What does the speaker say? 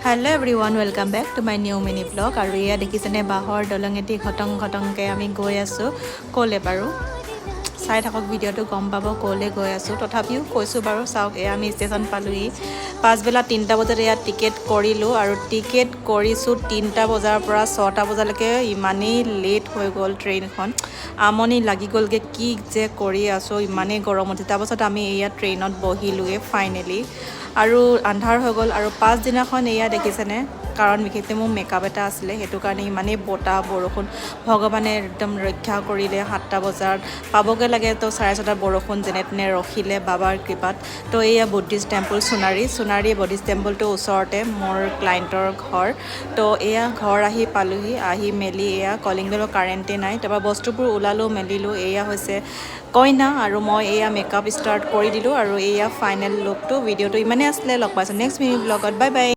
Hello everyone, welcome back to my new mini vlog. আৰু এয়া দেখিছেনে, বাঁহৰ দলঙেদি ঘটং ঘটংকৈ আমি গৈ আছোঁ। ক'লৈ বাৰু চাই থাকক ভিডিঅ'টো, গম পাব ক'লৈ গৈ আছোঁ। তথাপিও কৈছোঁ বাৰু, চাওক, এয়া আমি ষ্টেচন পালোহি। পাছবেলা 3টা বজাত ইয়াত টিকেট কৰিলোঁ আৰু টিকেট কৰিছোঁ 3টা বজাৰ পৰা 6টা বজালৈকে। ইমানেই লেট হৈ গ'ল ট্ৰেইনখন, আমনি লাগি গ'লগৈ। কি যে কৰি আছোঁ, ইমানেই গৰম উঠি। তাৰপাছত আমি এয়া ট্ৰেইনত বহিলোঁগৈ ফাইনেলি আৰু আন্ধাৰ হৈ গ'ল। আৰু পাছদিনাখন এয়া দেখিছেনে, কাৰণ বিশেষকৈ মোৰ মেকআপ এটা আছিলে, সেইটো কাৰণে ইমানেই বতাহ বৰষুণ, ভগৱানে একদম ৰক্ষা কৰিলে। 7টা বজাত পাবগৈ লাগে, তো 6:30ত বৰষুণ যেনে তেনে ৰখিলে বাবাৰ কৃপাত। তো এয়া Buddhist temple Sonari. Sonari Buddhist টেম্পলটোৰ ওচৰতে মোৰ ক্লাইণ্টৰ ঘৰ। তো এয়া ঘৰ আহি পালোহি। আহি মেলি এয়া কলিং বেলৰ কাৰেণ্টেই নাই। তাৰপৰা বস্তুবোৰ ওলালোঁ মেলিলোঁ। এয়া হৈছে কইনা আৰু মই এয়া মেকআপ ষ্টাৰ্ট কৰি দিলোঁ আৰু এয়া ফাইনেল লুকটো। ভিডিঅ'টো ইমানেই আছিলে। লগ পাইছোঁ নেক্সট মিনি ব্লগত। Bye bye.